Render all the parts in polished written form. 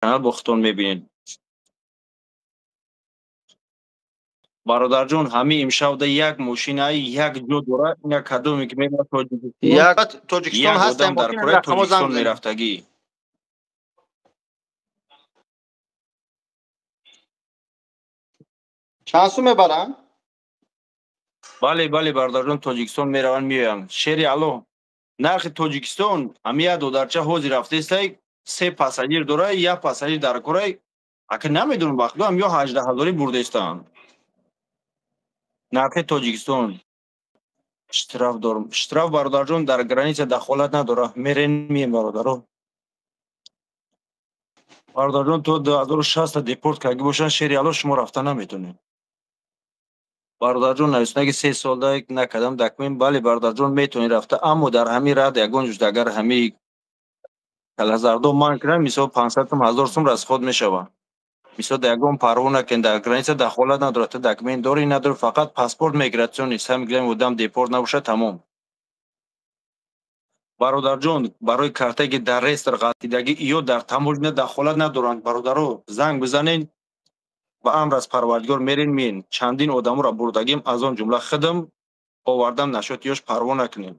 Канал бо худтон мебинед. Бародарҷон, ҳамин имшабда як мошинаи як ҷо дора, ина кадоме ки мебарад Тоҷикистон, Як Тоҷикистон як ҳастем, одам дар мошина кораи рақамо занг Тоҷикистон бизанед. мерафтагӣ. Чанд сум мебаранд? Бале, бале, бародарҷон, Тоҷикистон мераванд, меоянд. Шери Алло, нархи Тоҷикистон ҳамин як додарча ҳозир рафтестай, се пассажир дора, як пассажир дар кораи, ака намедонам, ба худо ҳам ё 18 ҳазорӣ бурдестанд. Нархи Тоҷикистон штраф дорам. Штраф, бародарҷон, дар граница дахолат надора. Мерен, мием, бародаро. Бародарҷон, то 2006 депорт карда бошанд, шери Алло, шумо рафта наметонед. Бародарҷон, нависонаги 3 солда накардам документ. Бале, бародарҷон, метавонед рафта, аммо дар ҳамин рад ягон ҷуз агар ҳамин калазардо манъ кунанд, мисол 500 сум, 1000 сум расход мешавад. Мисол дар ягон парво накунед, дар граница дахолат надорад, ту документ дорӣ, надорӣ, фақат паспорт миграционный, сами гирем, одам депорт набошад, тамом. Бародарҷон, барои картае ки дар реестр ғалтидагӣ, ё дар таможня дахолат надоранд. Бародаро, занг бизанед, ба амр аз Парвардигор мерен, миен. Чандин одаморо бурдагим, аз он ҷумла худам овардам, нашод ёш, парво накунем.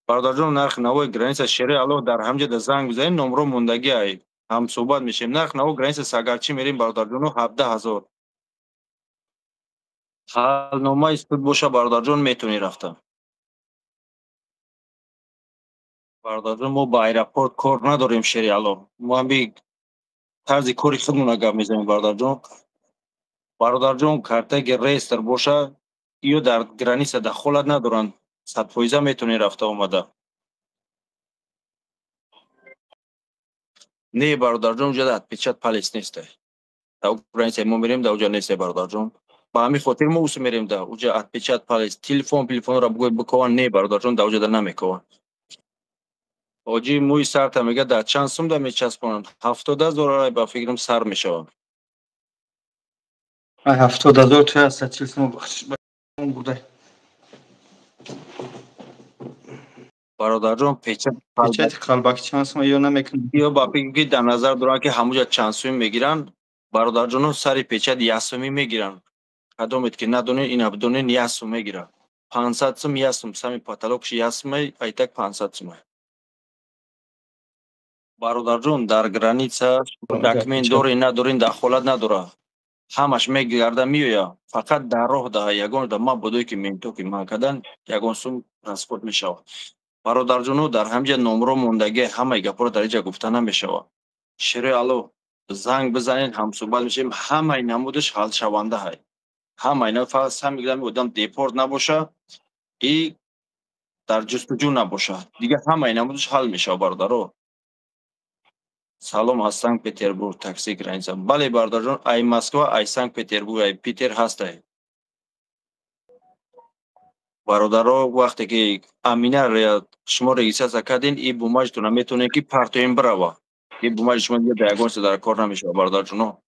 Бародарҷон, нархи навои граница, шери Аллоҳ, дар ҳамҷода занг бизанед, номро мондагӣ ай, ҳамсӯҳбат мешем. Нарх наво граница Сагарчӣ мерем, бародарҷоно, 17 ҳазор. Ҳалномаи суд боша, бародарҷон, метавонӣ рафта. Бародарҷон, мо ба аэропорт кор надорем, шери Аллоҳ. Мо ҳами тарзи кори худмона гап мезанем, бародарҷон. Бародарҷон, картаги реестр боша, ё дар граница дахолат надоранд, 100 фоиза метавонӣ рафта омада. Не, бародарҷон, уҷа отпечаток палец нестай. Дар граница мо мерем, дар уҷа нестай, бародарҷон. Ба ҳамин хотир мо усу мерем, да уҷа отпечаток палец, телефон, телефонро бугӯй бикованд. Не, бародарҷон, дар уҷада намекованд. Ҳоҷӣ, мӯи сарта мега дар чанд сум да мечаспонанд? 70 ҳазор ба фикрам сар мешавад. Ай, 70 ҳазор туя аста 40 сум бурдай. Бародарҷон, печати Печати қалбаки чанд сум ё намекунад? Ё ба фикр ки дар назар доранд ки ҳамуҷа чанд сумӣ мегиранд. Бародарҷоно, сари печат як сумӣ мегиранд. Кадомед ки надонед, ина бидонед, як сум мегиранд. 500 сум, як сум, сами потолокши як сумай, айтак 500 сумай. Бародарҷон, дар граница документ дорӣ, надорӣ, дахолат надорад. Ҳамаш мегарда, меояд. Фақат дар роҳ да ягон да мабодое ки менто ки манъ кардан, ягон сум расход мешавад. Бародарҷоно, дар ҳамҷа номро мондагӣ, ҳамаи гапҳоро дар инҷа гуфта намешавад. Широи Алло, занг бизанед, ҳамсӯҳбат мешавем, ҳамаи намудаш ҳалшаванда ҳай. Ҳамаи на фақат сами гирам одам депорт набоша и дар ҷустуҷӯ набоша. Дигар ҳамаи намудаш ҳал мешавад, бародаро. Салом аз Санкт-Петербург, такси граница. Бале, бародарҷон, ай Москва, ай Санкт-Петербург, ай Питер ҳастай. Бародаро, вақте ки Амина шумо регистрация кардин, и бумажитона метавонед ки партоем бирава. И бумажи шумо дига дар ягон чиз дар кор намешавад, бародарҷоно.